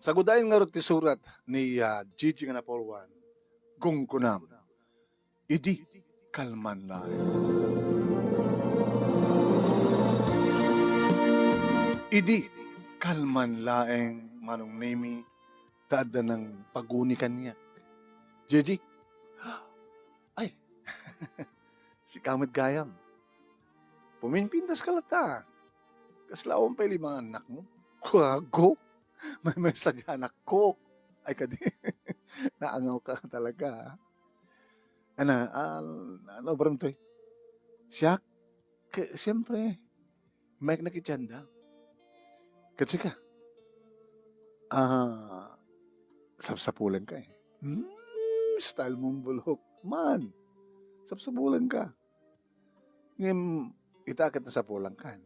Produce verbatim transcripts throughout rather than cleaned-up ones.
Sagudayen ngarud ti surat ni, ah, Gigi nga napulwan. Gunggunam. Idi kalman laeng. Idi kalman laeng, Manong Nemi, ta adda nang paguni kaniak. Gigi, ay, sika met gayam. Puminpintas ka latta. Kasla awan pay lima nga annakmo. Kuago, maymaysa diay anakko. Ay, kadi, naangaw ka talaga, ah. Ana, ah, ano, barang toy? Siak, ke-, siyempre, mayat na kiti anda. Ket sika, ah, sapsapulan ka, eh. Hmm, style mong bulok. Man, sapsapulan ka. Ngem, ita ket nasapulan kan.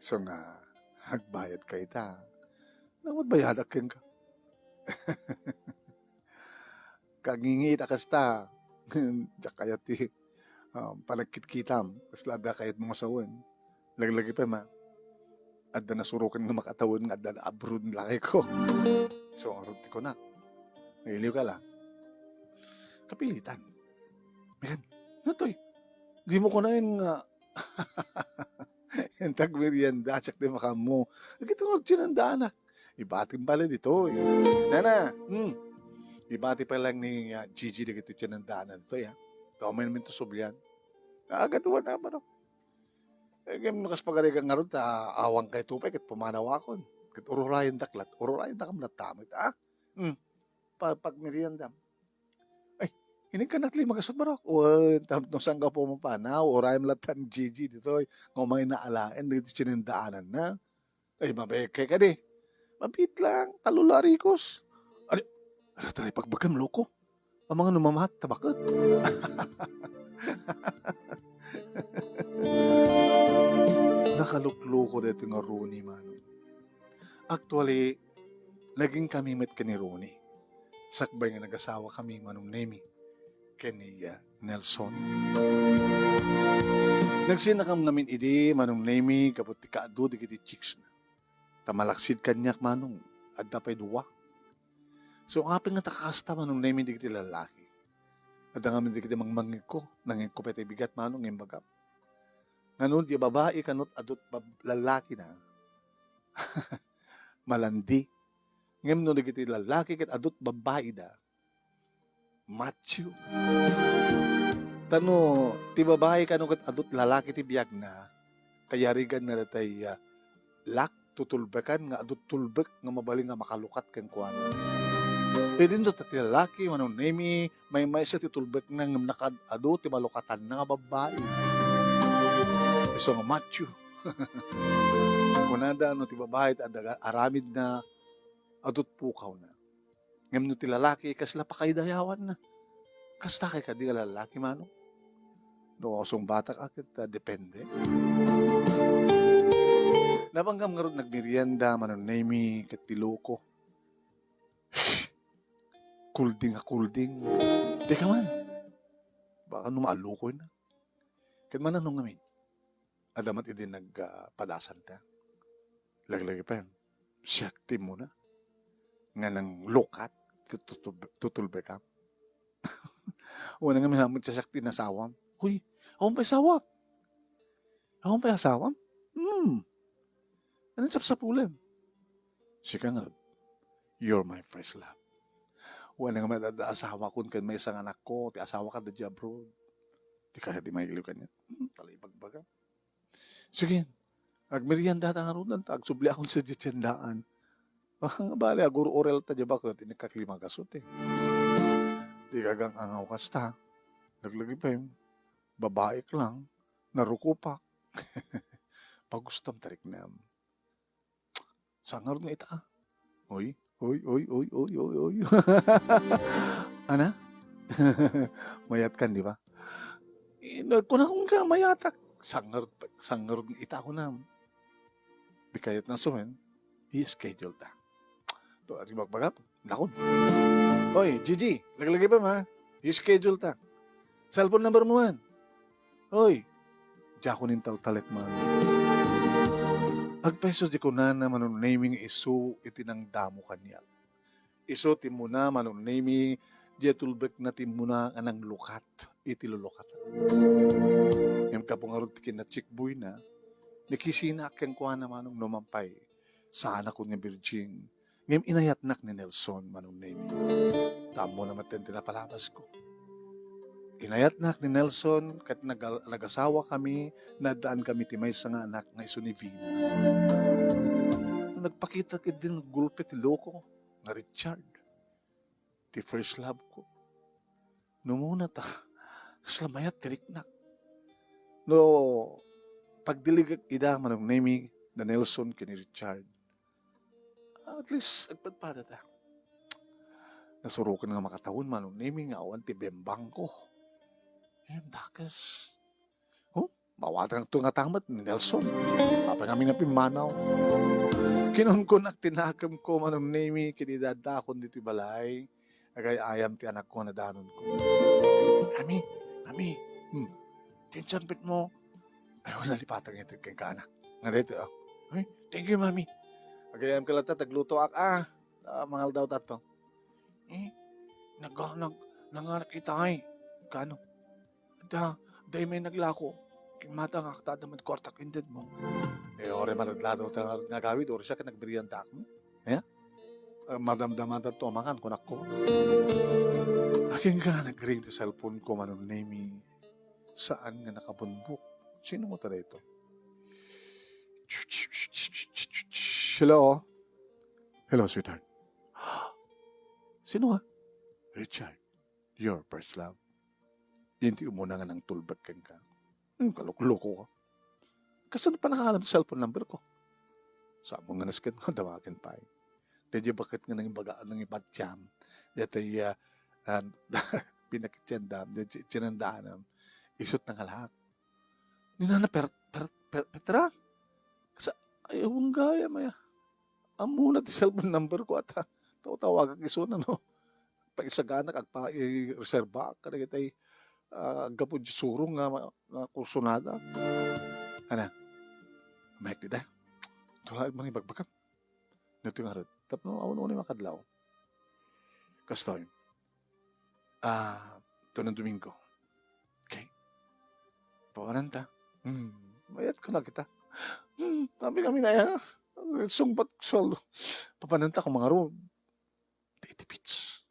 So nga, agbayad ka ita. Namat bayadak kenka. Kagingit a kasta. Diak kayat ti, ah, panagkitkitam. Kasla adda kayatmo nga sawen. Laglagipen, adda nasuroken nga makatawen nga adda abroad ni lakayko. So, ngarud ti kunak. Nailiw ka la. Kapilitan. Ayan. Natoy. Dimo kunaen nga Inta agmerienda, siak ti makaammo. Dagiti nga agtsinendaanak. Ibatim pay ditoy. Nana, hmm. Ibati pay laeng ni, ah, Gigi dagiti tsinendaanan ditoy, ha. Ta umaynamin to sublian. Agaduan a, manok. Eh, ngem no kas pagarigan ngarud, ta awan kayto pay, ket pumanawakon. Ket ururayendak lat-, ururayendak latta met, ha? Hmm. Pa-, pagmeriendam. Ay, inikkanak lima gasut, barok. Wen, tapno saan ka pumapanaw, urayem latta ni Gigi ditoy, nga umayna alaen dagiti tsinendaananna. Ay, mabekay kadi. Mabiit lang, tallo la a rikos. Adi, ala, taray, pagbagam, loko. Amangan no mamat, tabaket. Nakalukloko daytoy nga Ronnie, manong. Actually, naging kami met ken ni Ronnie. Sakbay nga nagasawa kami, Manong Nemi, ken ni, ah, Nelson. Nagsinakam namin idi, Manong Nemi, gapu ti kaadu dagiti chicks na. Ta malaksid kaniak, manong, adda pay dua. So, apay nga ta kasta, Manong Nemi, dagiti lalaki? Adda ngamin dagiti mangmangngegko, nangngegko pay ti bigat, manong, nga imbagam. Ngano, di babai kano adut bab-, lalaki na, malandi. Ngem no dagiti lalaki ket adut babbai da, macho. Ta no ti babai kano ket adut lalaki ti biagna, kayariganna datay, ah, lak, tutulbekan nga adut tulbek nga mabalin nga makalukat kenkuana. Idinto ta ti lalaki, Manong Nemi, maymaysa ti tulbekna ngem nakaad-adu ti malukatanna nga babbai. Isu nga macho. Kunada no ti babai ti adda aramidna, adut pukawna. Ngem no ti lalaki, kasla pakaidayawanna. Kasta kay kadi nga lalaki, manong? No, sungbatak a ket, ah, depende. Nabanggam ngarud nagmerienda, Manong Nemi, ket ti loko. Kulding a kulding. Teka man. Baka no maalukoy na. Ket manano ngamin? Adda met idi nag, ah, padasanta. Laglagipen, siak ti immuna. Nga nanglukat, tututub-, tutulbekam. Wen, ngamin, siak ti nasawam. Huy, awan pay asawak. Awan pay asawam? Hmm. Anong sapsapulem? Sika nga, you're my first love. Wen, ngamin, adda asawakon ken maysa nga anakko, ti asawak adda di abroad. Ti kaya di mailiw kaniak. Hmm, talay bagbaga. Sige, agmerienda ta ngaruden, ta agsubliakon sadiay tiendaan. Ah, bale, agur-urel ta diay baket, inikkak lima gasut, eh. Di kagang-angaw kasta. Laglagipen, babaik lang, narukopak. Pagustom, tariknam. Saan ngarud nga ita, ah. Oy, oy, oy, oy, oy, oy, oy. Ana? Mayat kan, di ba? Eh, no, kunakon ka, mayatak. Saan ngarud, saan ngarud nga ita, kunam. Di kayat na sumen, i-schedule ta. To, adi magbagap, nakon. Oy, Gigi, laglagipen, ha? I-schedule ta. Cellphone number mo man. Hoy, diakon intaltalek man. Agpayso di kunana, Manong Nemi, nga isu iti nangdamo kaniak. Isu ti immuna, Manong Nemi, diay tulbekna ti immuna nga nanglukat iti lulukatan. Ngem gapu ngarud ti kinatsikboyna, nakisinaak kenkuana, Manong, no man pay saanakon nga virgin. Ngem inayatnak ni Nelson, Manong Nemi. Ta ammona met ti napalabasko. Inayatnak ni Nelson ket nagal-, nagasawa kami, naaddaan kami ti maysa nga anak nga isu ni Vina. Nagpakita ketdin gulpe ti loko nga Richard, ti first love ko. No umuna ta, kasla mayat ti riknak. No pagdiligek ida, Manong Nemi, da Nelson ken ni Richard, at least, agpadpada ta. Nasuroken nga makatawen, Manong Nemi, nga awan ti bembang ko. Em, dakes. Oh, mawatanakto nga tamet ni Nelson. Apay ngamin nga pimmanaw. Kinunkunak ti nakemko, Manong Nemi, ken idadakon ditoy balay. Agay-ayam ti anakko nga nadanonko. "Mami, Mami, hmm, diay insumpetmo?" Ay, wala, nalipatan nga ited kenka, anak. Nga daytoy, oh. "Ay, thank you, Mami." "Agay-ayam ka latta, taglutoak, ah. Ah, mangaldaw tato." "Eh, nag-, nag-, nanganak itay." "Kano?" "Da, dayta met naglako. Ken matangak ta adda met kuartak intedmo." Eh, uray maradlado ta nga agawid, uray siak ket nagmeriendaak, hmm? Eh? Eh, madamdama ta to, mangan, kunakko. Akin ka, nagring ti cellphone ko, Manong Nemi. Saan nga nakabunbok. Sino mo ta dayto? Hello? Hello, sweetheart. Sino nga? Richard, your first love. Yan ti umuna nga nangtulbek kenka. Hmm, kalukloko ka. Kasano pa nakaalam ti cellphone number ko? Sa mo nga nasken nga damagen pay. Daydiay baket nga nangibaga, nangibatiam. Daytoy, ah, ah, pinakitiandam, daytoy tsinandaanam. Isut nangalak. Ni nana per, per, per, Petra? Sa, ay, awan gayam aya. Ammona ti cellphone number ko ata. Taw-tawagak isuna, no? Paisaganak, agpa-, i-reservaak kadagiti, ah, aggapu iti surong nga ma-, nga kursunada. Ana, mayat dita. Tula, mangibagbagam. Daytoy ngarud. Tapno awan unay makadlaw. Kastoy. Ah, tunan Domingo. Okay. Papananta. Hmm, mayat ko na kita. Hmm, sabi kami na yan. Sungbat sueldo. Papananta ko mangarud. Di iti beach.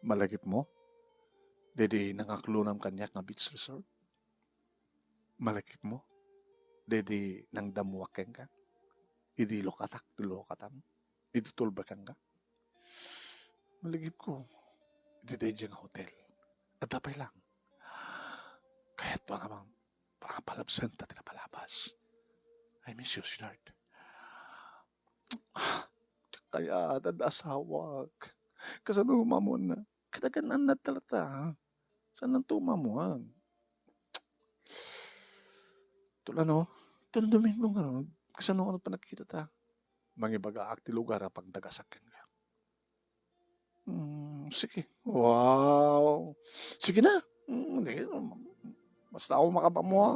Malagipmo? Daydi nangaklonam kaniak nga beach resort. Malagipmo? Daydi nangdammoak kenka. Idi lukatak, lukatam. Idi tulbekangka. Malagipko. Idi daydi nga hotel. Adda pay lang. Kayatko nga mang-, mangapalabsenta ti napalabas. I miss you, sweetheart. Kayat, adda asawak. Kasano mamon na? Kadagan-an na talata, ha? Saan nang tumamuan? Tula, no? Itong Domingo nga, no? Kasano nga panagkita ta? Mangibagaak ti lugar a pagdagasak kenka. Mm, sige. Wow. Sige na. Mm, di, basta ako makapamo, ha?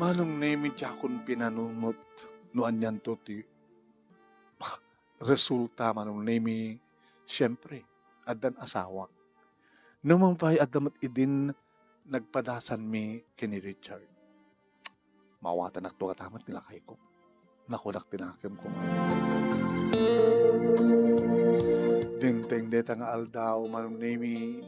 Manong Nemi, diakon pinanunot no anianto ti resulta, Manong Nemi. Siempre, addan asawak. No man pay, adda met idin nagpadasanmi ken ni Richard. Mawatanakto katamet ni lakayko. Nakunak ti nakemko. Dimteng dayta nga aldaw, Manong Nemi,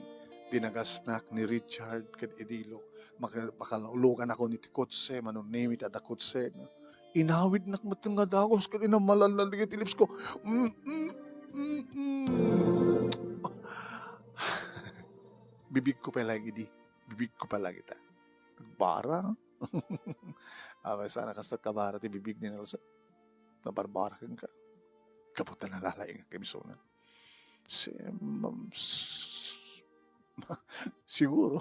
dinagasnak ni Richard ken idilo. Maka-, makaluloganakon iti kotse, Manong Nemi, ti adda kotse. Inawidnak met nga dagus ken inamalanna dagiti lips ko. Mm, mm, mm, mm. Bibigko pay laeng idi. Bibigko pay laeng ita. Nagbara. Apay, saan a kasta kabara ti bibig ni Nelson? Nabarbara kenka. Gapu ta nalalaingak isu na. Si, mam-, s-, siguro.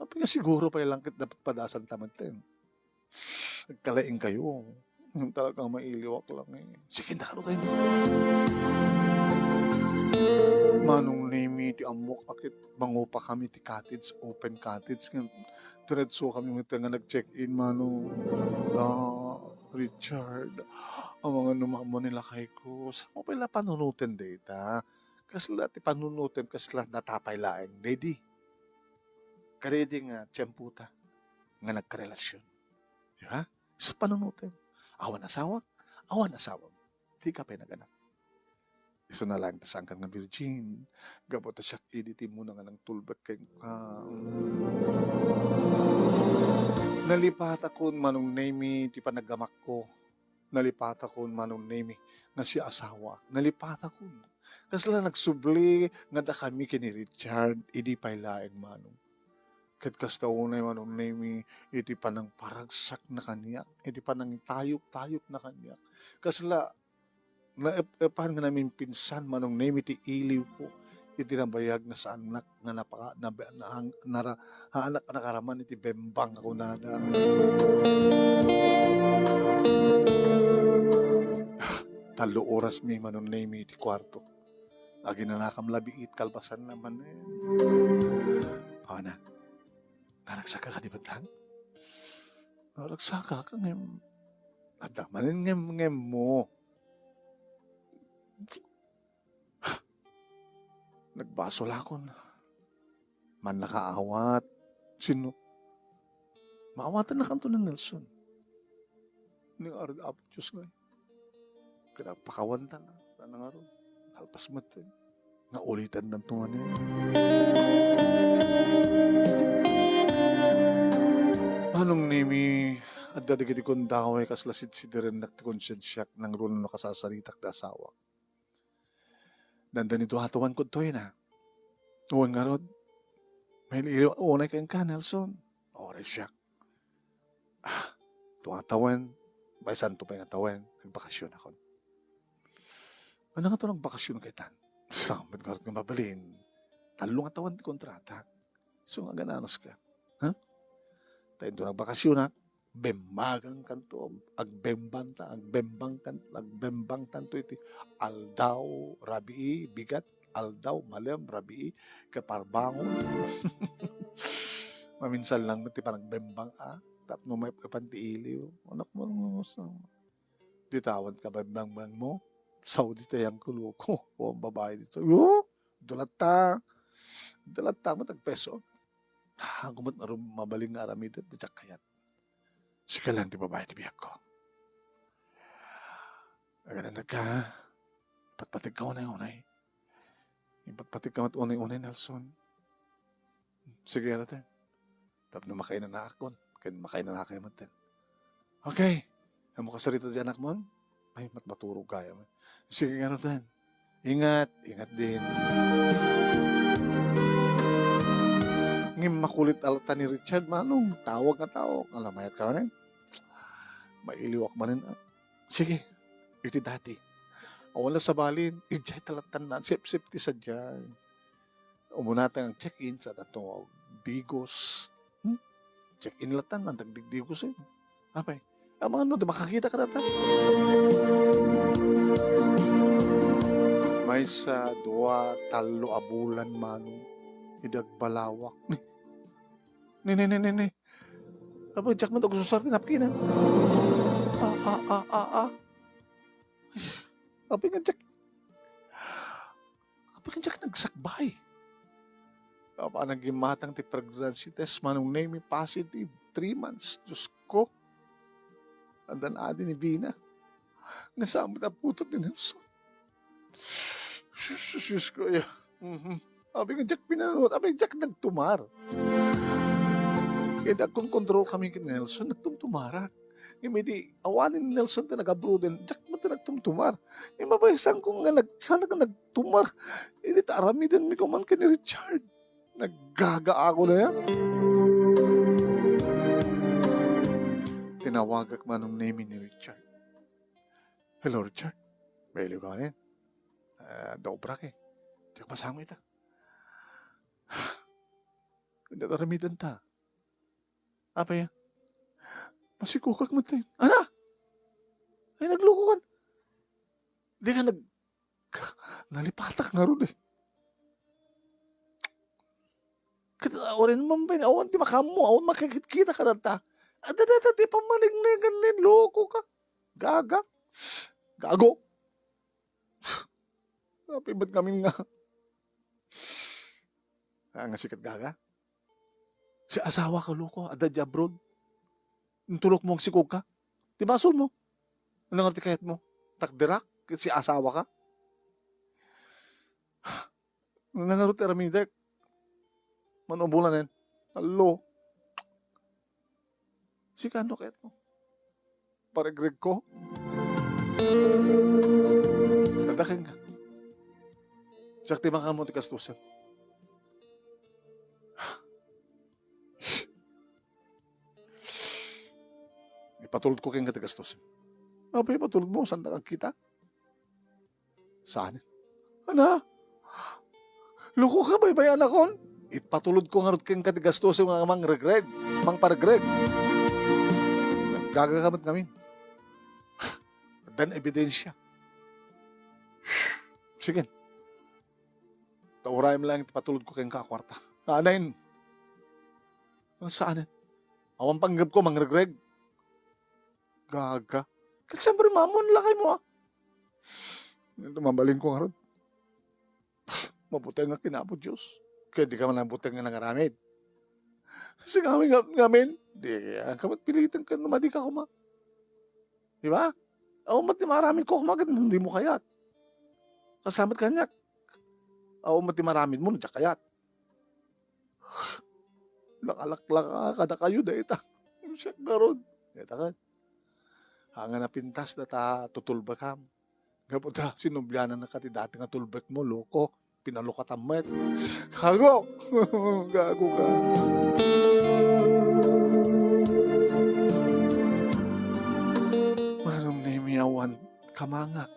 Apay nga siguro pay lang ket dapat padasanta met, eh. Nagkalaing kayo. Yung talagang mailiwak lang, eh. Sige, nakano tayo. Manong Nemi, ti ammok a ket mangupa kami ti cottage, open cottage, ngem diretso kami met nga nag-check-in, Manong. Ah, Richard, amangan no maammo ni lakayko. Saan mo pay la panunoten dayta? Kasla ti panunoten, kasla data pay laeng, ready? Kadaydi nga tiempo ta nga nagkarelasion. Di ba? So, panunoten. Awan asawak, awan asawam. Dika pay naganak. Isu na laeng ta saankan nga virgin. Gapu ta siak idi ti immuna nga nangtulbek kenka. Nalipatakon, Manong Nemi, ti panagamakko. Nalipatakon, Manong Nemi, nga siasawak. Nalipatakon. Kasla nagsubli nga dakami ken ni Richard, idi pay laeng, Manong. Ket kasta unay, Manong Nemi, iti panangparagsakna kaniak, iti panangitayok-tayokna kaniak. Kasla naep-epan nga namimpinsan, Manong Nemi, ti iliwko iti nabayag nga saannak nga napaka-, nab-, na-, nara-, haanak a nakaraman iti bembang a kunada. Tallo orasmi, Manong Nemi, iti kuarto. Aginanakam labi iti kalpasanna manen. Ana, naragsaka kadi met laeng? Naragsaka ka ngem, adda manen ngem-ngem mo. Nagbasolakon. Mannakaawat. Sino? Maawatannakanto ni Nelson. Ni ngarud, Apo Dios, ngay. Kinapakawanta na. Sana ngarud. Nalpas met, eh. Naulitandanto manen. Manong Nemi, adda dagiti kundawa, kasla sidsidirennak ti konsiensiak, nangruna no kasasaritak ti asawak. Dandani dua tawen kudtoy na. Wen ngarud, mailiw unay kenka, Nelson. Uray siak. Ah, dua tawen, maysanto pay nga tawen, nagbakasionakon. Ania ngato nagbakasion kaytan? Saan met ngarud nga mabalin? Tallo nga tawen ti kontratak. So, nga agananos ka? Ha? Ta inton nagbakasionak, bembagangkanto, agbembanta, agbembangkan-, agbembangtanto iti aldaw, rabii, bigat, aldaw, malem, rabii, kaparbangon. Maminsan lang met ti panagbembang, a, tapno maep-epan ti iliw. Anak mo, dita awan kabembangbang mo, Saudi ta yan kulo ko, o ang babae dito. Yo, dalatta. Dalatta mo, tagpeso. Ah, gumat arum mabalin nga aramiden, ti diak kayat. Sika lang ti babae ti biag ko. Agana ka, patpatik ka unay-unay. Ipatpatik ka met unay-unay, Nelson. Sige, ano, te? Tapno makainanakon, ken makainanakay met, te. Okay. Amo kasarita ti anak mo? Ay, mat maturog kayo. Sige, ano, te? Ingat, ingat din. Ngem makulit a latta ni Richard, Manong. Tawag nga tawag. Ala, mayat ka manen. Mailiwak manen, a. Sige, iti dati. Awan la sabali, idiay ta lattan, sip-sip ti sadiay. Umunata nga check-in, sa tattong digos. Hmm? Check-in lattan, ang tagdigdigos, eh. Apay, amangan no, di makakita ka data. Maysa, dua, tallo a bulan, Manong. Idi agbalawak. Ni, ni, ni, ni, ni. Apo, diak man agsusar ti napkinan. Ah, ah, ah, ah, ah. Apay nga diak, apay nga diak nagsakbay. Apanan gimmatang ti pregnancy test, Manong Nemi, positive. Three months. Diyos ko. Addan adi ni Vina. Nasamot a putot ni Nelson. Sus, sus, sus ko, ya. Mhm. Abi nga diak pinanuot, abi nga diak nagtumar. Ket agkonkontrol kami ken Nelson, nagtumtumarak. Ngem idi awanen ni Nelson ta nag-abroaden, diak met nagtumtumar. Ngem mabaysan ko nga nag-, sana nga nagtumar. Idi ta aramidenmi ko man ken ni Richard. Naggaga ako na yan. Tinawagak Manong Nemi ni Richard. Hello, Richard. Mailiw ka ngayon? Ah, dobra ka eh. Diak masango ita. Hindi, aramidan ta. Apa yan? Masikukak mo tayo. Ana? Ay, nagluko ka. Di ka nag-, Nalipatak ngarud, eh. Ket, ah, uray man pay, awan ti makaammo, awan makakit-kita kadata. Adda dayta ti pammanegnegan ni loko ka. Gaga. Gago. Apay met ngamin nga. Ah, nga sikat gaga. Si asawa ka, loko, adda di abroad. Intulok mo, agsikog ka. Ti basol mo. Ano nga ti kayat mo? Takderak? Si asawa ka? Nangarot ti aramidek. Manubulan yan. Hello. Sika, ano kayat mo? Paregreg ko? Kadaken ka. Siak ti makaammo ti gastusen. Ipatulod ko kenka ti gastusen. Apay ipatulod mo? Saan ta kagkita? Saan? Ana? Loko ka, baybay-anakon? Ipatulod ko ngarud kenka ti gastusen nga mangregreg, mangparegreg. Gaga ka met ngamin. Addan ebidensya. Sige. Ta urayem laeng ti patulod ko kenka a kuarta. Anen? Ano saan? Awan panggep ko, mangregreg. Gaga. Ket siyempre, mamon lakay mo, ah. Ito, mabalin ko ngarud. Mabuteng nga ken Apo Dios. Kaya di ka man nabuteng nga nangaramid. Kasi ngamin, nga-, ngamin, di, ang kamat pilitan ka, madi ka kuma. Di ba? Awan met ti maramid ko, kumagan, hindi mo kayat. Kasamat kaniak. Awan met ti maramid mo, diak kayat. Nakalaklaka kadakayo dayta. Siak ngarud. Dayta ket. Haan nga napintas data tutulbekam. Gapu ta, sinublianan na ka ti dati nga tulbek mo, loko. Pinalukatan met. Gago! Gago ka. Manong Nemi, awan kamangak.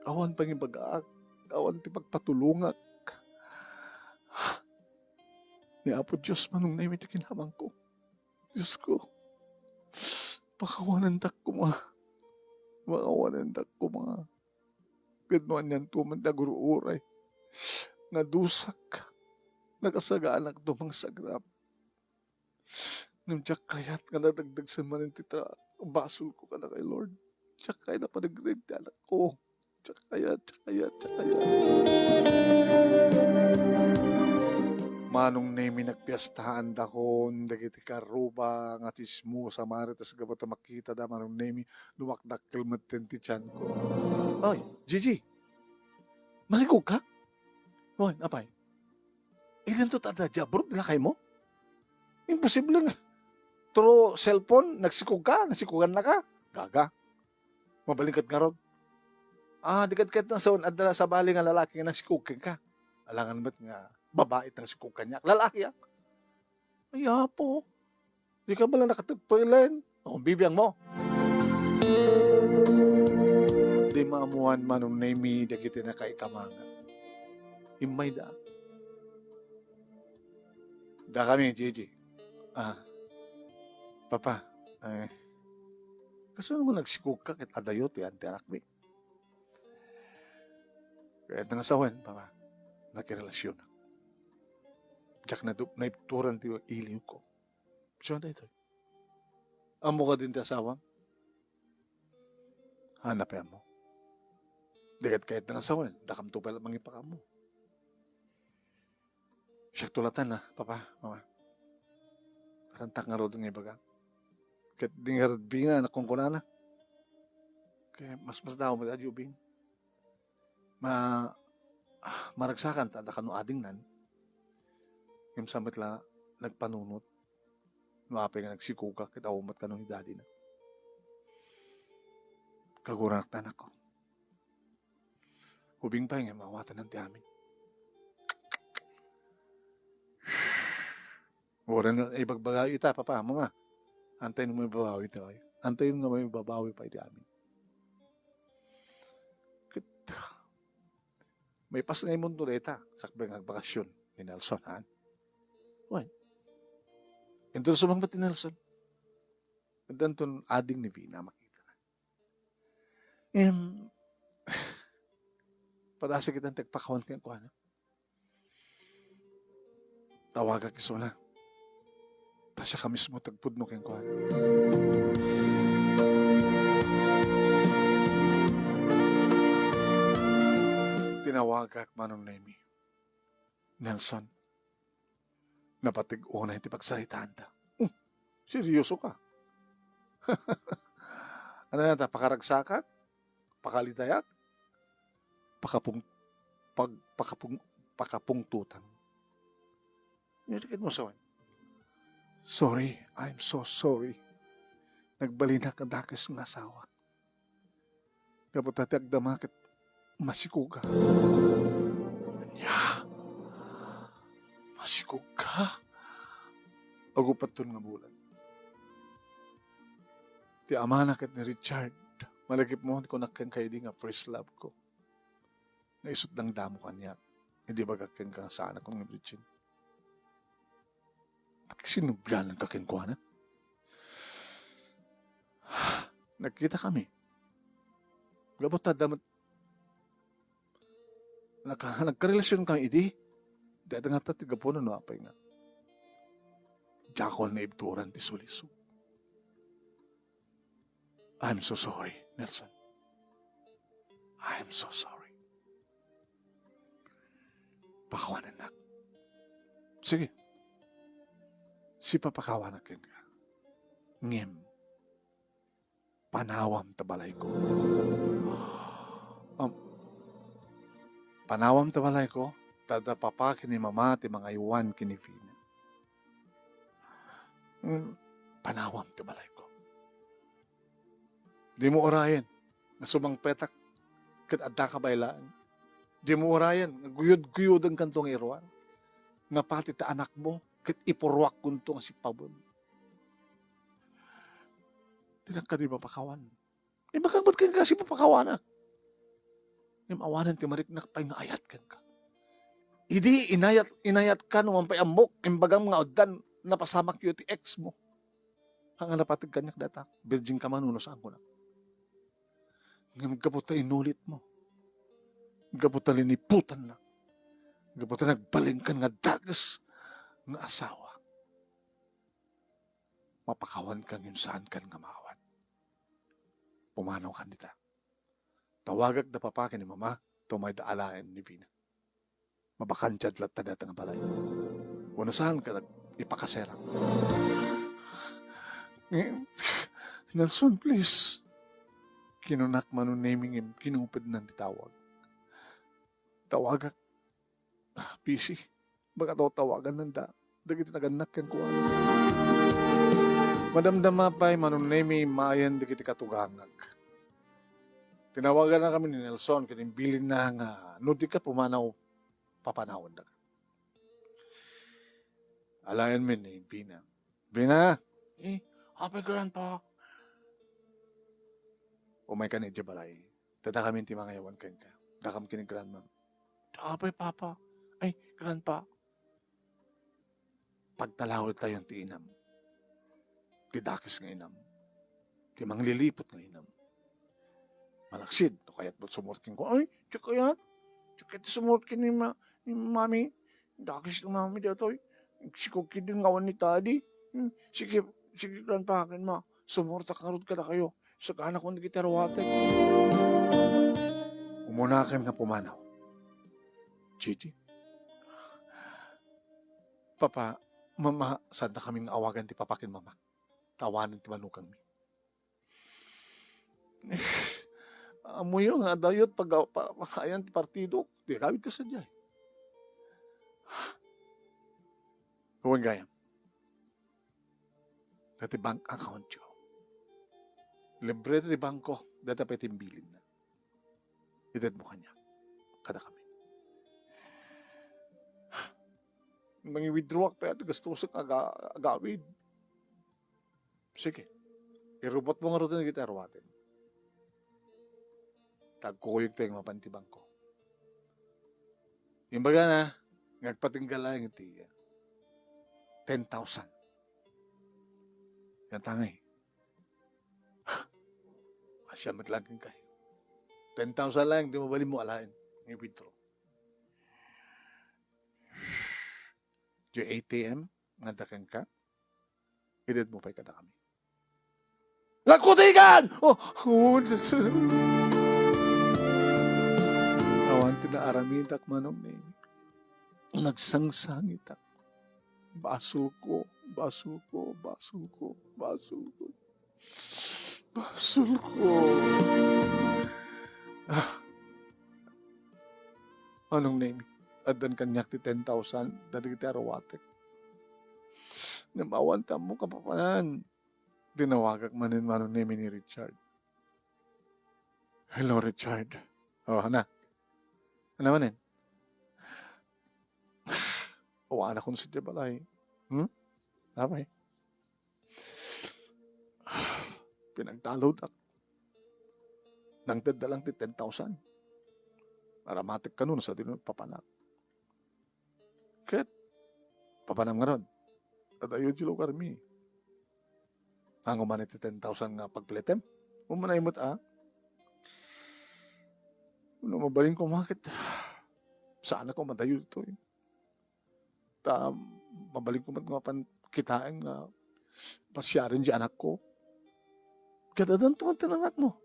Awan pangibagaak. Awan ti pagpatulongak. Ni Apo Dios, Manong Nemi, ti kinamangko. Dios ko, pakawanendak koma. Pakawanendak koma. Ket no anianto man ti agur-uray nga dusak, nakasaganak to mangsagrap. Ngem diak kayat nga nadagdagsen manen ti ta-, basolko kadakay, Lord. Diak kayat a paregreg ti anakko. Diak kayat, diak kayat, diak kayat. Manong Nemi, nagpiestaandakon dagiti karruba nga tsismosa, Marites, gapu ta makitada, Manong Nemi, dumakdakkel metten ti tianko. Oy, Gigi! Masikog ka? Oy, apay? Idinto ta adda diay abroad, lakay mo? Imposible nga. Through cellphone, nagsikog ka, nasikogan na ka? Gaga. Mabalin ket ngarud. Ah, di ket, ket nang sawen, adda sabali nga lalaki nga nagsikog kenka. Alangan met nga babai ti nagsikog kaniak. Lalaki, ah. Ay, apo. Di ka bala nakatagpelen. O, bibiang mo. Di maammuan, Manong Nemi, dagiti nakaikamangak. Immayda. Dakami, Gigi. Ah, Papa, eh, kasano nga nagsikog ka ket adayo ti anti anakmi? Ket nang sawen, Papa, nakirelasyonak. Diak nadup-, naibturan ti iliwko. Sino daytoy? Ammo kadin ti asawam? Haan pay ammo. Di ket kayat nang sawen, dakamto pay la mangipakaammo. Siak to latan na, Papa, Mama. Arantak ngarud nga ibaga. Ket di ngarud bina, nakunkunana. Kaya mas, mas daw, madi, adyo ubing. Ma-, ah, maragsakan ta adda kano adingnan. Ngem sa met la nagpanunot. No apay nga nagsikog ka, ket awan met kano ni daddy na. Kaguranak ta, anakko. Ubing pay nga maawatannan ti amin. Uray no ibagbaga ita, Papa, Mama. Antayen nga maibabawi ita, oy. Antayen nga maibabawi pay ti amin. Ket, maipas nga imunto dayta, sakbay nga agbakasyon ni Nelson, han? Wen. Endorso man met ni Nelson. Addanton ading ni Vina, makita na. Em, Padasig ita ti agpakawan kenkuana. Tawagak isuna. Ta siak mismo ti agpudno kenkuana. Tinawagak, Manong Nemi. Nelson, napatig unay ti pagsaritaanta. Hmm, seryoso ka? Ano yan, ta pakaragsakak? Pakalitayak? Pakapung-, pag-, pakapung-, pakapungtutan. Nirikit mo sa awan. Sorry, I'm so sorry. Nagbalinak a dakes nga asawa. Gapu ta ti agdama ket masikuga. Ania? Masikuga? Agupatton nga bulan. Ti amana ket ni Richard, malagipmo ti kunak kenka idi nga first love ko. Nga isut' dangdamo kaniak, idi bagak kenka nga saanak nga virgin. Ba't sinublananka kenkuana? Nagkita kami. Gapu ta adda met, nagka-, nagkarelasion kami idi. Dayta nga ta ti gapuna no apay nga diakon naibturan ti sulisog. I'm so sorry, Nelson. I'm so sorry. Pakawanennak. Sige. Sipapakawanak kenka. Ngem, panawam ta balayko. Um, panawam ta balayko, ta adda papa ken ni mama ti mangaywan ken ni Vina. Mm, panawam ti balayko. Dimo urayen nga sumangpetak ket addaka bain laeng. Dimo urayen nga guyod-guyodenkanto nga iruar, nga pati ti anakmo ket ipurruakkonto nga sippaben. Dinak kadi mapakawan. Imbagak met kenka sipapakawanak. Ngem awanen ti mariknak pay nga ayat kenka. Idi inayat, inayatkan no man pay ammok, imbagam nga addan napasamakyo ti ex mo. Haan nga napateg kaniak dayta, virgin ka man wenno saan kunak. Ngem gapu ta inulitmo, gapu ta liniputannak, gapu ta nagbalinkan nga dakes nga asawa, mapakawanka ngem saankan nga maawat. Pumanawkan dita. Tawagak da papa ken ni mama, ta umayda alaen ni Vina. Mabakantiad latta dayta nga balay. Wenno saan ka ipakaserak? Ngem, Nelson, please. Kinunak, Manong Nemi, ngem kinupidnan ti tawag. Tawagak. Ah, busy. Baka tawagan nanda dagiti nagannak kenkuana. Madamdama pay, Manong Nemi, immayen dagiti katugangak. Tinawaganna kami ni Nelson ket imbilinna nga no dika pumanaw, papanawendaka. Alaenmi ni Vina. Vina! Eh, apay, Grandpa? Umayka idiay balay. Ta dakami ti mangaywan kenka. Dakam ken ni Grandma. Apay, Papa? Ay, Grandpa. Pagtalawidtayon ti inam. Ti dakes nga inam. Ti mangliliput nga inam. Malaksid, no kayatmo sumuot kenkuana. Ay, di kayat. Di kayat sumuot ken ni ma-, ni Mami. Dakes ni Mami daytoy. Agsikog ketdin nga awan ni Daddy. Hmm, sige, sige, Grandpa, ken Ma. Sumurotak ngarud kadakayo. Saganakon dagiti aruatek. Umunakan nga pumanaw. Gigi? Papa, Mama, saantakami nga awagan ti Papa ken Mama. Ta awanen ti manukangmi. Ammoyo nga addayo ti pag-, pa-, pakaayan ti partidok. Di agawidka sadiay. Wen gayam. Dati bank accountyo. Libre ti bangko. Data pay ti imbilinna. Itedmo kaniak. Kadakami. Mangi-withdrawak pay ti gastosek aga-, agawid. Sige. Irubotmo ngarud dagiti aruatem. Ta agkuyogtayo nga mapan ti bangko. Imbagana, nga agpatinggal laeng iti ten thousand. Yan tangay. Asya met laeng kenka. Ten thousand laeng, di mabalinmo alaen. I-withdraw. Diay A T M nga adda kenka, idedmo pay kadakami. Nagkutigan! Oh, oh, awan ti naaramidak, Manong Nemi. Nagsangsangitak. Basolko, basolko, basolko, basolko. Basolko. Ah. Manong Nemi, addan kaniak ti ten thousand, dagiti aruatek. Ngem awan ti ammok a papanan. Tinawagak manen, Manong Nemi, ni Richard. "Hello, Richard." "Oh, ana? Ana manen?" "Awanakon sadiay balay." "Hmm? Apay?" "Pinagtalawdak. Nangtedda lang ti ten thousand. Aramatek kano no sadino papanak." "Ket papanam ngarud? Adayo ti lugarmi. Ania man iti ten thousand nga pagpilitem? Umanay met a. No mabalin koma ket, saanak a madayo ditoy. Ta mabalin koma nga mapan kitaen nga pasiaren ti anakko. Ket addanto met ti anakmo.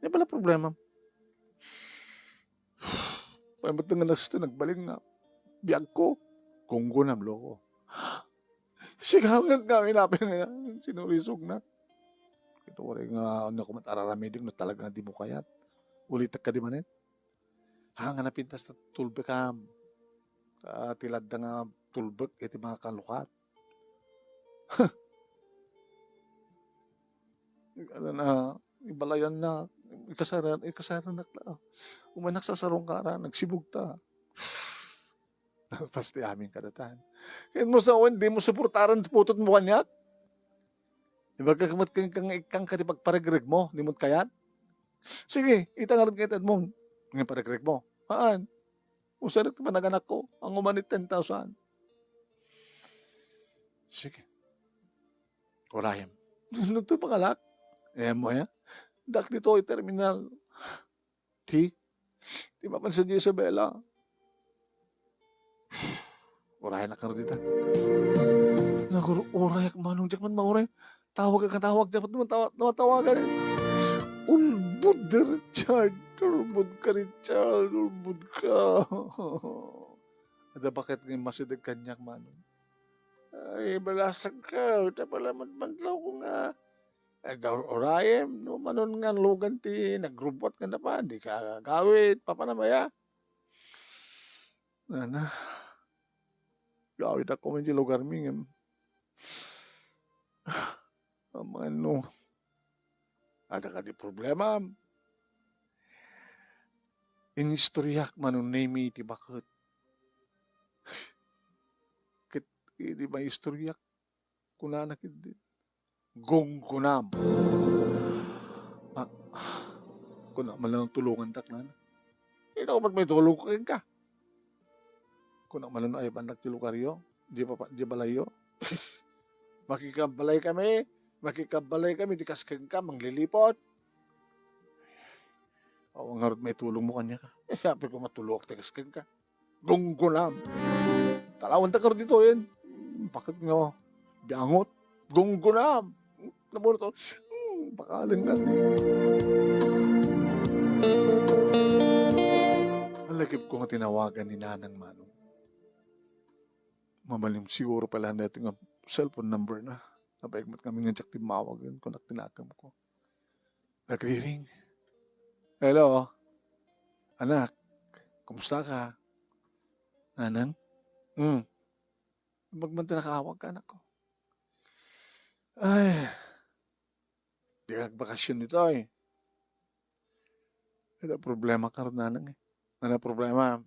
Ania bala ti problemam?" Pay met nga nasto, nagbalin nga biagko. Gunggonam, loko. Sika met nga, apay nga sinurisognak. Ket uray nga, ania koma ti araramidik no talaga nga dimo kayat. Ulitek kadi manen. Ha, nga napintas ta tulbekam. Ah, ti ladda nga tulbek iti mga kalukat. Ano na, ibalayan na, ikasaran, ikasaran na. Umanak sa sarong kara, nagsibugta. Pasti amin kadatan. Ket mo sa wen, di mo suportaran ti putotmo kaniak? Ibagak met kenka nga ikkan kadi pagparegregmo, di mo kayat? Sige, ita ngarud nga itedmo nga paregregmo. Haan. Usarak ti panaganakko, ania man ti ten thousand. Sige. Urayem. Nagto pangalak. Eh, mo ya? Dak dito ay terminal. Ti? Ti mapansin ni Isabela. Urayan na karo dita. Nagur-urayak manong diak man mauray. Tawag ka tawag diak man tawa-, tawatawagan. Ulbod da, Richard. Ulbod ka, Richard. Ulbod ka. Ada bakit nga masideg kaniak, manong? Ay, balasag ka. Ita pala, man-, mantlaw ko nga. Ay, gaw-, urayem, no, manon nga lugan ti nagrubbuat nga napan, di ka agawid, papanam aya? Nana, gawidak koma iti lugarmi, ngem, amano, ada kadi problema? Inistoriak manong Nemi ti baket. Ket idi maistoriak, kunana ketdi, "Gunggonam." Ma-, kuna man lang tulongandak, nana. Ita met maitulongko kenka. Kuna man lang, ay, bandak ti lugaryo, di pa, di balayyo. Makikabbalay kami, makikabbalay kami, di kas kenka, manglilipot. Awan ngarud maitulongmo kaniak. Eh, apay ko matulongak ti kas kenka. Gunggonam. Talawan ta karo ditoyen. Bakit nga biangot? Gunggonam. Nabuno to. Hmm, bakalen nga ni. Nalagip ko nga tinawagan ni Nanang Manong. Mabalin siguro pala na ito nga cellphone number na. Napaigmat kami nga diak timmawag yun kung naktinakam ko. Nagriring. Hello? Anak, kumusta ka? Nanang? Hmm. Magmanta nakaawag ka, anak ko. Ay, di ka nagbakasyon dito, eh. Ada problema ka ron, nanang, eh. Ano problema?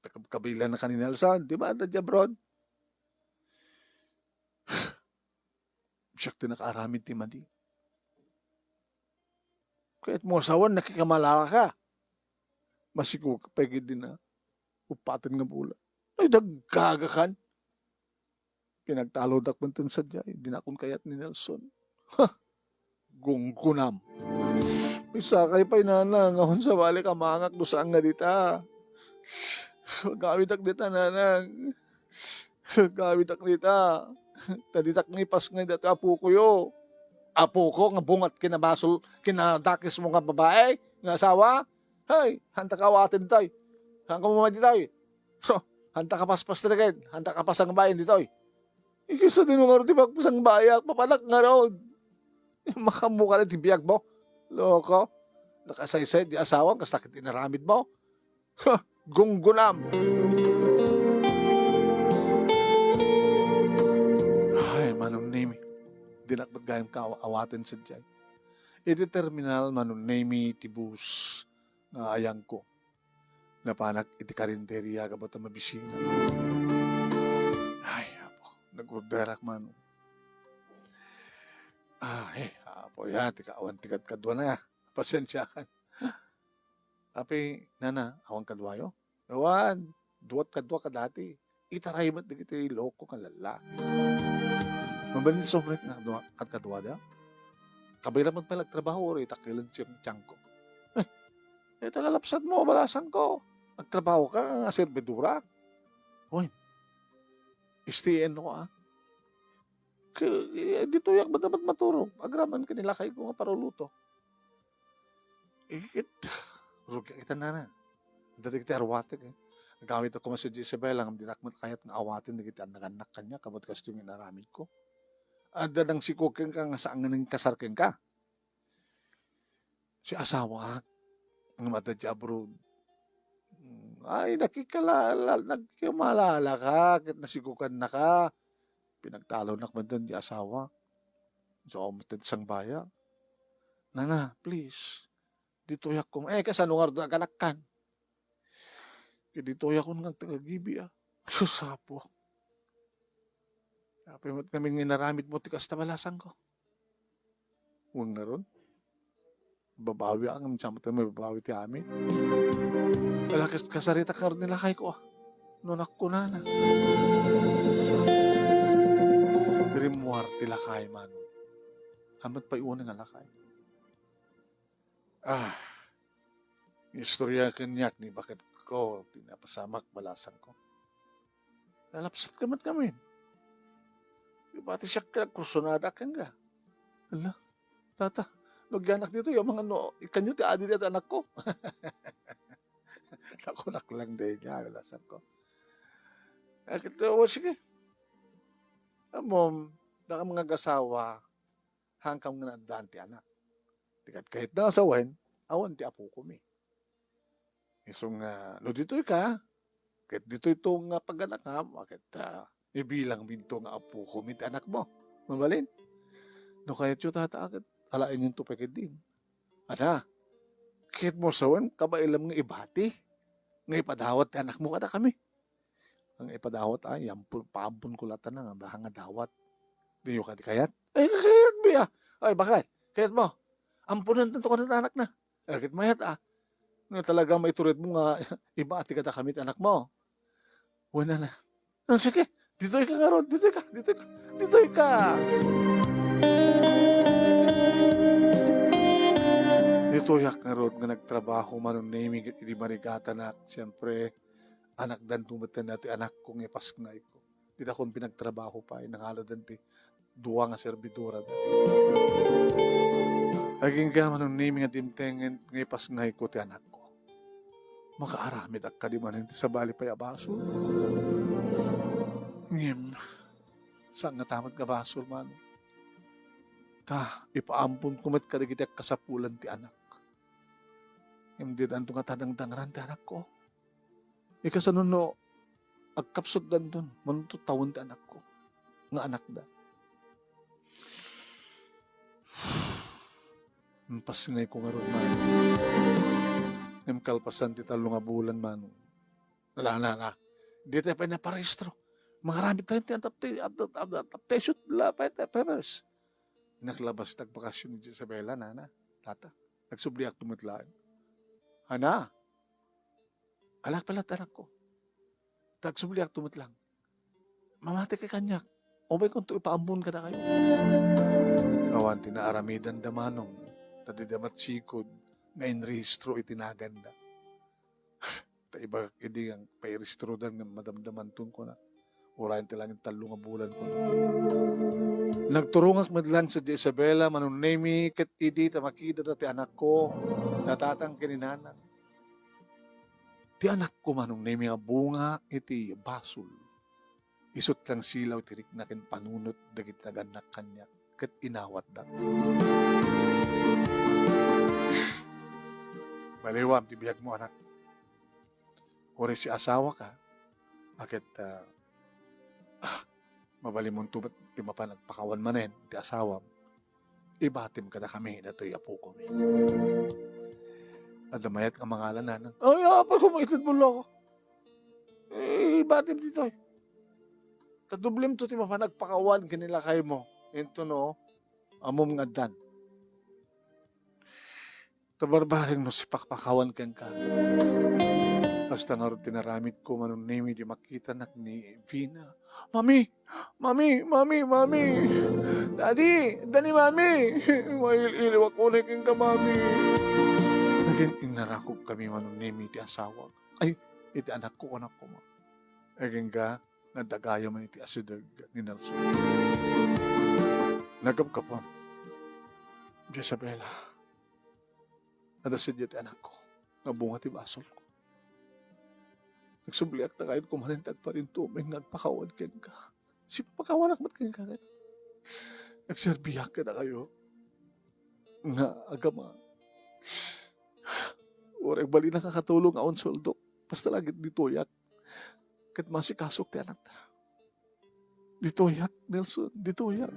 Nakabkabilan na ka ni Nelson, di ba? Adda di abroad. Siak ti nakaaramid ti madi. Kayat mo asawan, nakikamalala ka. Masiko ka pay gid din na upaten nga bulan. Ay, daggagakan. Pinagtalawdak man ten sadiay, dinakon kayat ni Nelson. Ha! Gunggunam. Misakay pay nana, nga awan sa bali kamangak, do saan nga dita. Agawidak dita, nanang. Agawidak dita. Ta ditak nga ipasngay datoy apokoyo. Apoko nga bungat kinabasol, kinadakes mo nga babae, nga asawa. Hay, hanta ka awaten ditoy. Saan ka mamay ditoy? So, hanta ka paspas ditoy. Hanta ka pasangbayan ditoy. Ikiso din mo nga ti pagpasangbayak, papanak nga ron. Makamu ka na ti biag mo. Loko. Nakasaysay di asawa, kas sakit inaramid mo. Ha, gunggunam. Ay, Manong Nemi. Dinak met gayam ka awaten sadiay. Iti terminal, Manong Nemi, ti bus nga ayangko. Napanak iti karinderia gapu ta mabisina. Ay, apo, nag-orderak, Manong. Ah, eh, apo, ya, ti ka-, awan ti kadkaduana, ya. Pasensiakan. Apay, nana, awan kaduayo? Awan, duat kadua kadati. Itaray met dagiti loko nga lalla. Mabalin ti sobra nga kadua, kadkaduada. Kabay la met pay agtrabaho, uri, takelen ti tiangko. Eh, ita lalapsat mo, balasangko. Agtrabaho ka nga servidora. Hoy, S T N ko, ah. Ke-, eh, ditoyak met dapat maturog. Agraman ken ni lakayko nga paruluto. Iket, rugiak ita, nana. Dagiti arwatek, eh. Agawidko koma sadiay, Isabela, ngem dinak met kayat nga awaten dagiti annak-annak kaniak, kabat kastoy nga inaramidko. Adda nangsiko kenka nga saan nga nangkasar kenka. Si asawak, ngem adda diay abroad. Mm, ay, nakikalala-, nagkimalalaka, ket nasigukannaka. Pinagtalonnak met diay asawa. So, met ti sangbayak. Nana, please. Ditoyak koma. Eh, kasano ngarud nga agalakkan? Ket ditoyak nga agtaggibi, ah. Sus, apo. Apay met ngamin nga inaramid mo ti kasta, balasangko? Wen ngarud? Babawi, ah, ngem saan met mababawi ti amin? Ala, kas-, kasaritak ngarud ni lakayko, ah. No, nakkunana. Rimmuar ti lakay, Manong. Saan met pay unay nga lakay? Ah, istorya kaniak ni baketko ti napasamak, balasangko. Nalapsat ka met ngamin. Di ba ti siak nga agkursunada kenka? Ala, tata, no agyanak ditoy, amangan no, ikanyo ti adi dayta anakko. Nakunak lang dayta, balasangko. Ket, o, sige. Ammom, dakam nga agasawa, saankam nga naaddaan ti anak. Ti kadkayatna a sawen, awan ti apokomi. Isu nga, no ditoy ka, ket ditoyto nga paganakam, a ket, ah, ibilangminto nga apokomi ti anakmo. Mabalin? No kayatyo, tata, a ket alaenyonto pay ketdin. Ada, ket mo sawen, kabaelam nga ibati, nga ipadawat ti anakmo kadakami. Nga ipadawat, ay, ampon, paamponko latta nga baka nga dawat. Diyo kadi kayat? Ay, kayat, biya. Ay, bakit? Kayat mo? Amponan tanto ka na anak na. Ay, kit mayat, ah. Nga talaga maituritmo nga ibati kadakami ti anakmo. Wala na. Ah, sige, ditoy ka ngarud, ditoy ka, ditoy ka, ditoy ka. Ditoyak ngarud nga nagtrabaho, Manong Nemi, idi marigatanak, siyempre, anakdanto met ti anakko nga ipasngayko. Didakon pinagtrabaho pay, nangaladan ti dua nga servidora. Agingga, Manong Nemi, nga dimtengen nga ipasngayko ti anakko. Makaaramidak kadi manen ti sabali pay a basol. Ngem, saan nga ta met nga basol, Manong. Ta, ipaamponko met kadagiti agkasapulan ti anak. Ngem didanto nga tadangdangran ti anakko. Ikasano no agkapsutdanton, manunto tawen ti anakko, nga anakda. Impasngayko ngarud, Manong. Ngem kalpasan ti tallo nga bulan, Manong. Ala, na, na. Dita pay naparehistro. Mangaramid tayo ti adapta-, adap-, adap-, adaptation la pay ti papers. Naklabas ti agbakasyon ni Isabela, nana, tata. Nagsubliakto met laeng. Ana, alak pala ti anakko. Nagsubliakto met laeng. Mamati kay kaniak. Umaykonto ipaammon kadakayo. Awan ti naaramidanda, Manong, ta dida met sikod nga inrehistro iti naganda. Ta ibagak idi nga pairistrodan nga madamdamanton, kunak. Uray ti langit tallo nga bulan, kunak. Nagturongak met laeng sadiay Isabela, Manong Nemi, ket idi ta makidada ti anakko, natatang ken inana. Ti anakko, Manong Nemi, nga bunga iti basol. Isut' lang silaw ti rikna ken panunot dagiti nagannak kaniak ket inawatda. Baliwam ti biagmo, anak. Uray si asawaka, a ket, ah, ah, mabalimonto met ti mapan agpakawan manen ti asawam. Ibatim kadakami datoy apokomi. Adda mayat nga mangalanan. Ay, apay, kumaitid mo lang ako. Eh, ibatim ditoy. Ta doblem to ti mapan agpakawan ken ni lakaymo. Into no, ammom nga addan. Ta barbareng no sipakpakawan kenka. Kasta ngarud ti naramidko, Manong Nemi, di makitanak ni Vina. Mami! Mami! Mami! Mami! Daddy! Daddy, Mami! Mail-iliwak unay kenka, Mami! Nagin-innarakog kami, Manong Nemi, ti asawak. Ay, iti anakko, anakko, ma. Agingga, nadagayam man iti asideg ni Nelson. Nagapgapam. Jezabela, adda sadiay ti anakko, nga bunga ti basolko. Nagsubliak ta kayatko manen ti agparintumeng nga agpakawan kenka. Sipakawanak met kenka ket agserbiak kadakayo nga agama. Uray agbalin a kakatulong a unsueldok. Basta la ket ditoyak. Ket masikasok ti anakta. Ditoyak, Nelson, ditoyak.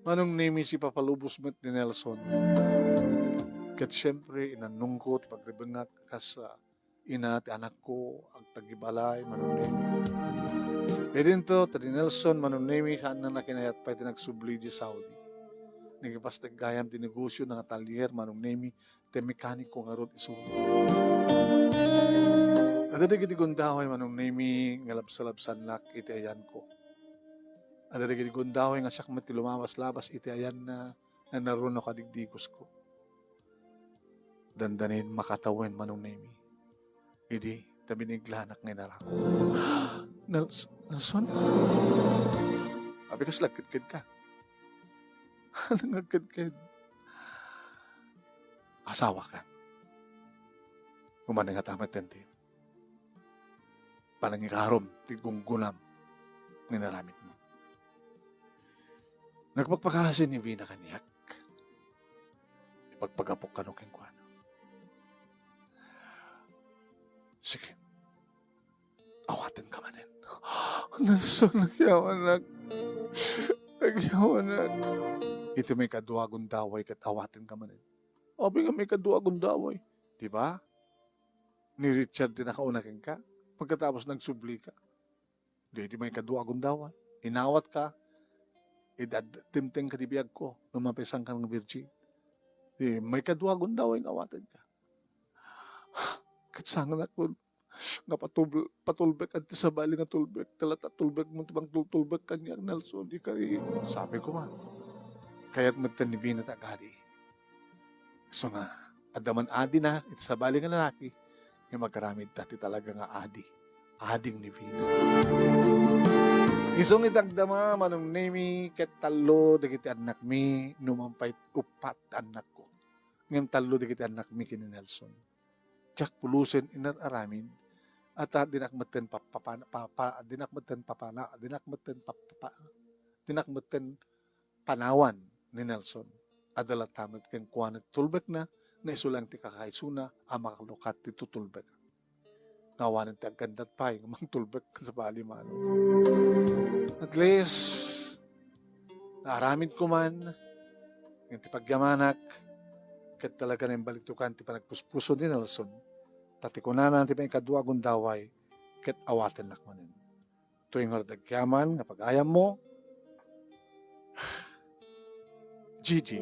Manong Nemi, sipapalubos met ni Nelson. Ket siempre, inannongko ti pagribengak kas, ah, ina ti anakko, agtagibalay, Manong Nemi. Idinto, ti ni Nelson, Manong Nemi, saanna nakinayat pay ti nagsubli idiay Saudi. Nagipasteg gayam ti negosio nga atelier, Manong Nemi, ti mekaniko ngarud isu. Adda dagiti gundaway, Manong Nemi, nga labsalabsannak iti ayanko. Adda dagiti gundaway nga siak met ti lumabas-labas iti ayanna, nga naruno kadigdigosko. Dandanin makatawen, Manong Nemi. Idi, ta biniiglanak nga inaramid. Nels-, Nelson? Abi kas lagkedkedka. Nagkedked. Asawaka. Umanengat a met ti panangikarom ti gunggunam nga inaramidmo. Nagpakpakasi ni Vina kaniak. Ipagpagapok kano kenkuana. Sige. Awatenka manen. Nelson, nagyawanak. Nagyawanak. Iti maikadua a gundaway ket awatenka manen. Abi nga maikadua a gundaway. Di ba? Ni Richard ti nakauna kenka. Pagkatapos nagsubli ka. Di, di maikadua a gundaway. Inawatka. Idi ad-, timtengka ti biagko. No mapisanka nga virgin. Di, maikadua a gundaway nga awatenka. Ket sangnak nga patub-, patulbek iti sabali nga tulbek. Talaga tulbek mo ti pangtultulbek kaniak, Nelson, ikari. Sabi ko man, kayat met ni Vina ta agadi. So nga, adda man adina iti sabali nga lalaki, nga magaramid ta ti talaga nga adi. Ading ni Vina. Isu nga itagdama, Manong Nemi, ket tallo dagiti annakmi, no man pay uppat annakko. Ngem tallo dagiti annakmi ken ni Nelson. Diak pulosen inar-aramid, a ta dinak metten pa-, pa-, pa-, pa-, pa-, dinak metten papana-, dinak metten pa-, pa-, pa-, dinak metten panawan ni Nelson. Adda latta met kenkuana ti tulbekna, nga isu laeng ti kakaisuna a makalukat ti tutulbek. Nga awanen ti agkandat pay nga mangtulbek ken sabali manen. At least, naaramidko man, ngem ti pagyamanak, ket talaga nga imbalintokan ti panagpuspuso ni Nelson, ta ti kunana ti maikadua a gundaway, ket awatennak manen. Toy ngarud agyaman nga pagayammo, Gigi.